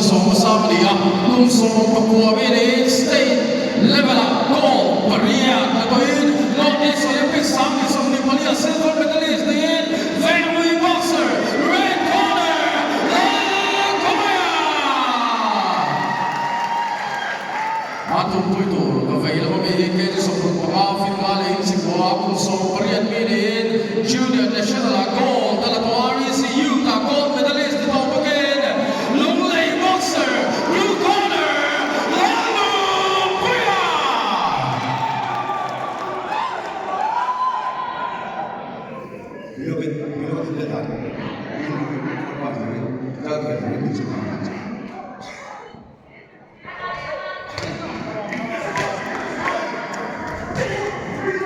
Sawmsam a ni a, kum 19 mi niin state level-ah gold pariat la tawhin North East Olympics 2024 ah silver medalist niin Venglui boxer red corner Lalkhawia! A tumpui tur ka vei lo ami hi kg 65 fit nga leh inchi kua kum 18 mi niin Junior National ah gold a la tawh a, REC Youth ah gold medalist ni tawh bawkin Lunglei boxer blue corner Lalnunpuia!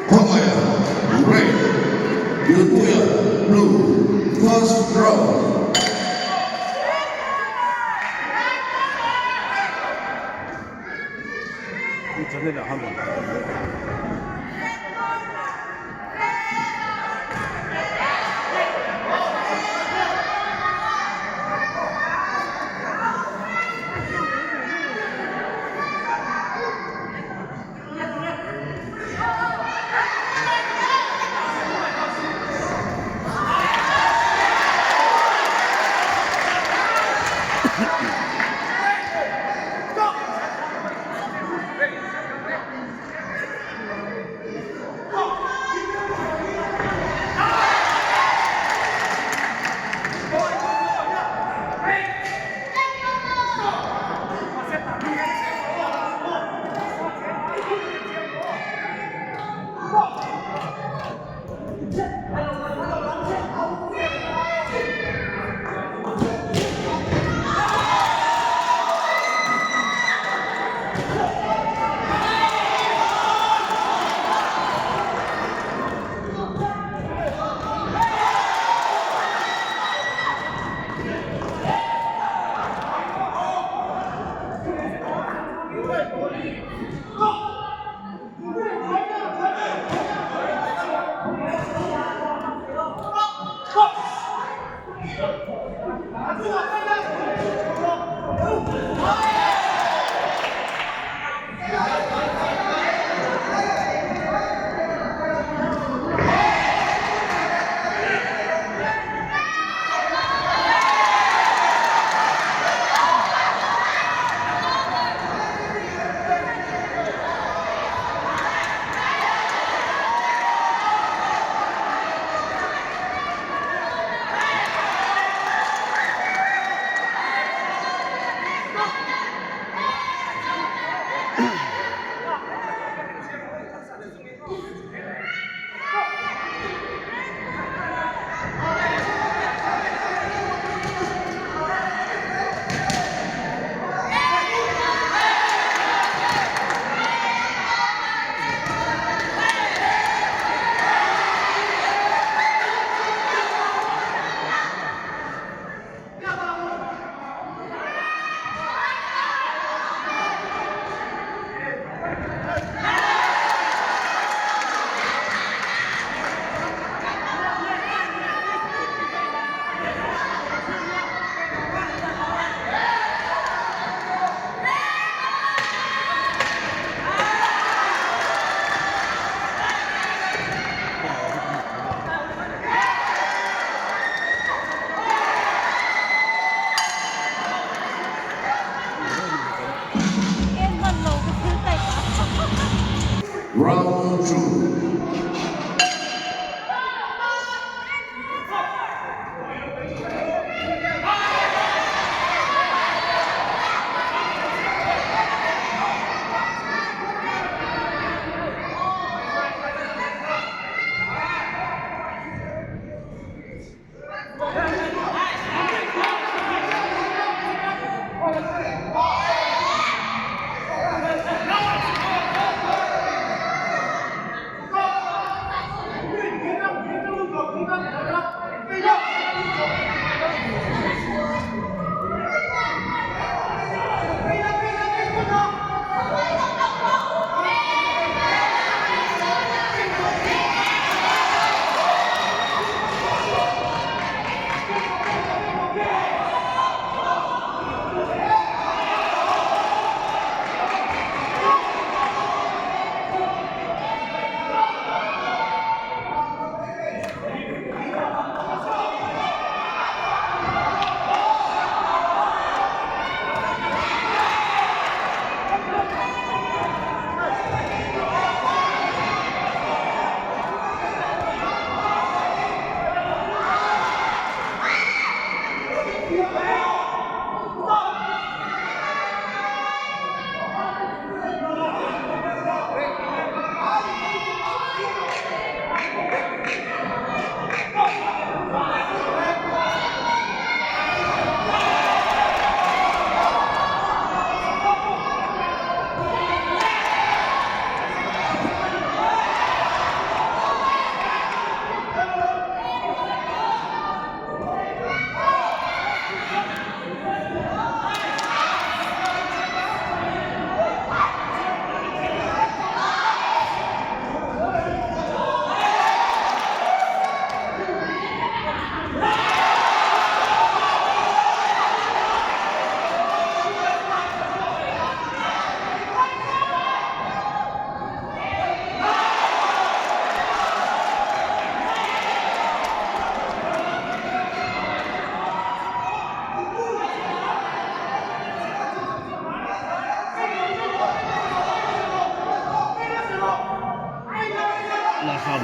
Khawngaiha, Red, Nunpuia, Blue, First Round. Round 2.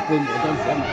pawimawh dawn hle mai.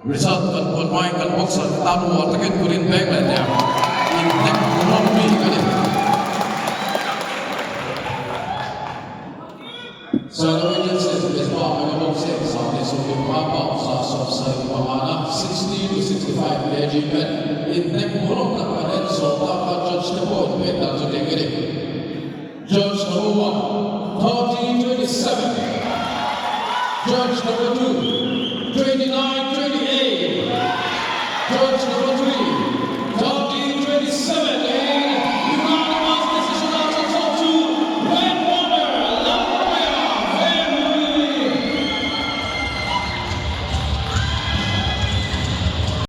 Result kan puan hmain kan boxer te tan uar takin kut in pek leh teh ang. Inhnek hmuhnawm mi ka ni. Sailo Agencies Mizpah Mega Boxing 115 pound 175 na 60 to 65 kg men inhnek hmuhnawm tak kan en zawh tak a judge te pawh inpek dan chu tih ka ni. Judge number one, 30 27. Judge number two, 29 28. Judge number